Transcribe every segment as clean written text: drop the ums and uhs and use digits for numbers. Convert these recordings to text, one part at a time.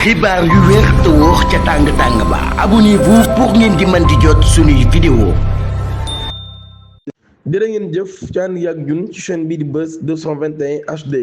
xibaar yu wér te wóor ca tàng ba abonnez-vous pour ngeen di mën di jot suñuy vidéo. jërë ngeen jëf ci ànd ak ñun ci chaîne bii di Buzz 221 HD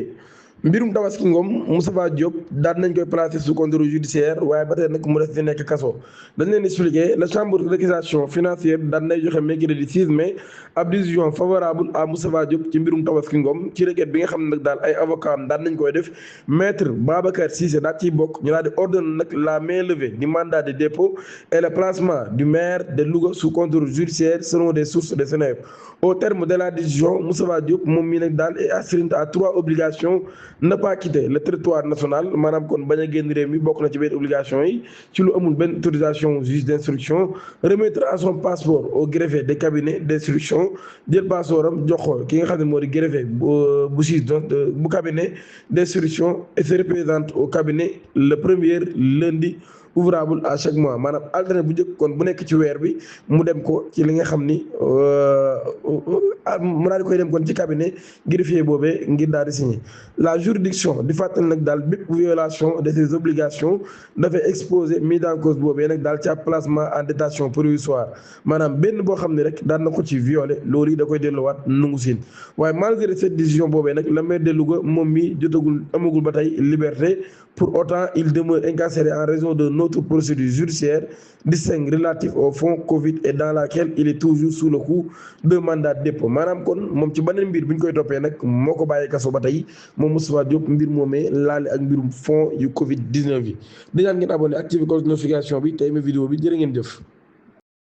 mbirum Tabaski Ngom Moustapha Diop daan nañ koy placé sous contrôle judiciaire waaye ba tey nag mu des di nekk kaso dañ leen expliqué la chambre de réquisition financière daan nay joxe mercredi 6 mai ab décision favorable à Moustapha Diop ci mbirum Tabaski Ngom ci requête bi nga xam ne nag daal ay avocat am daan nañ koy def maître Babacar Cissé daal ciy bokk ñu daal di ordonné nag la mainlevée du mandat de dépôt et le placement du maire de Louga sous contrôle judiciaire selon des sources de Seneweb. Au terme de la décision Moustapha Diop moom mii nag daal est astreint à 3 obligations: ne pas quitter le territoire national maanaam kon bañ a génn réew mi bokk na ci benn obligation yi ci lu amul benn autorisation juge d'instruction, remettre à son passeport au greffier de cabinet d'instruction, jël passeport am jox ko ki nga xam ne moo di greffier bu juge bu cabinet d'instruction et se représente au cabinet le premier lundi ouvrable à chaque mois maanaam alterné bu njëkk kon bu nekk ci weer bi mu dem ko ci li nga xam ni mu daal di koy dem kon ci cabinet greffier boobee ngir daal di signé. La juridiction di fàttali nag daal bépp violation de ses obligations dafay exposé mise en cause boobee nag daal ci ab placement en détention provisoire maanaam benn boo xam ne rek daan na ko ci violé loolu yi da koy delluwaat nungu siin waaye malgré cette décision boobee nag la maire de Louga moom mi jotagul amagul ba tey liberté. Pour autant, il demeure incarcéré en raison de notre procédure judiciaire distincte relative au fonds Covid et dans laquelle il est toujours sous le coup de mandat de dépôt maanaam kon moom ci beneen mbir bi ñu koy toppee nag moo ko bàyyi kaso ba tey moom Moustapha Diop mbir moomee laale ak mbirum fonds yu Covid 19 yi. di ñaan ngeen abonné activé cloche notification bi tey ma vidéo bi jërë ngeen jëf.